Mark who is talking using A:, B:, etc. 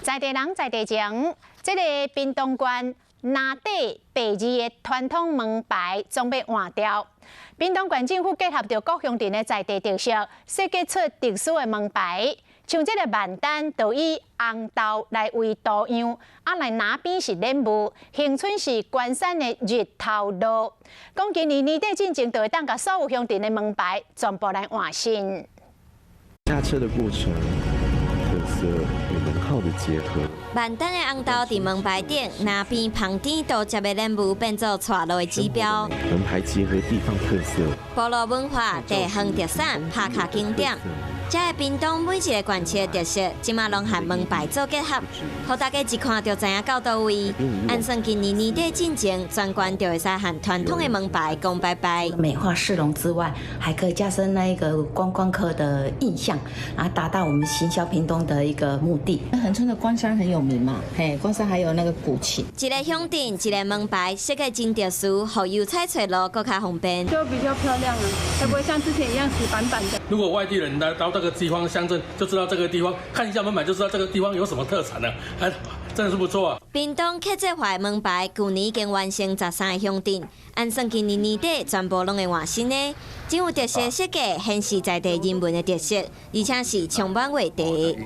A: 在地人在地情，這個屏東縣林底白字的傳統門牌準備換掉。屏東縣政府結合著各鄉鎮的在地特色，設計出特殊的門牌。像這個萬丹就以紅豆來為圖樣，啊來那邊是蓮霧，恆春是關山的日頭路。講今年年底進前，就會當共所有鄉鎮的門牌全部來換新。
B: 駕車的過程，特色與能耗的結合。
C: 萬丹的紅豆佇門牌頂，那邊芳甜都接的蓮霧變做帶路的指標。
B: 門牌結合地方特色，
C: 部落文化、地方特產、打卡景點，這个屏東每一个縣市的特色，這馬攏和門牌做結合，予大家一看就知影到佗位。按算今年年底進前，全縣就會使和傳統的門牌講拜拜。
D: 美化市容之外，還可以加深那一個觀光客的印象，然後達到我們行銷屏東的一個目的。
E: 恆春的關山很有名嘛，嘿，關山還有那個古琴。
C: 一个鄉鎮，一个門牌，設計真特殊，予遊采揣路閣較方便。
F: 就比較漂亮啊，才不會像之前一樣死板板的。
G: 如果外地人來到這個地方鄉鎮，就知道這個地方，看一下門牌就知道這個地方有什麼特產了，還真的是不錯啊。
C: 屏東客製化門牌，舊年已經完成13個鄉鎮，按算今年年底全部攏會換新的，真有特色設計，顯示在地人文的特色，而且是充滿話題。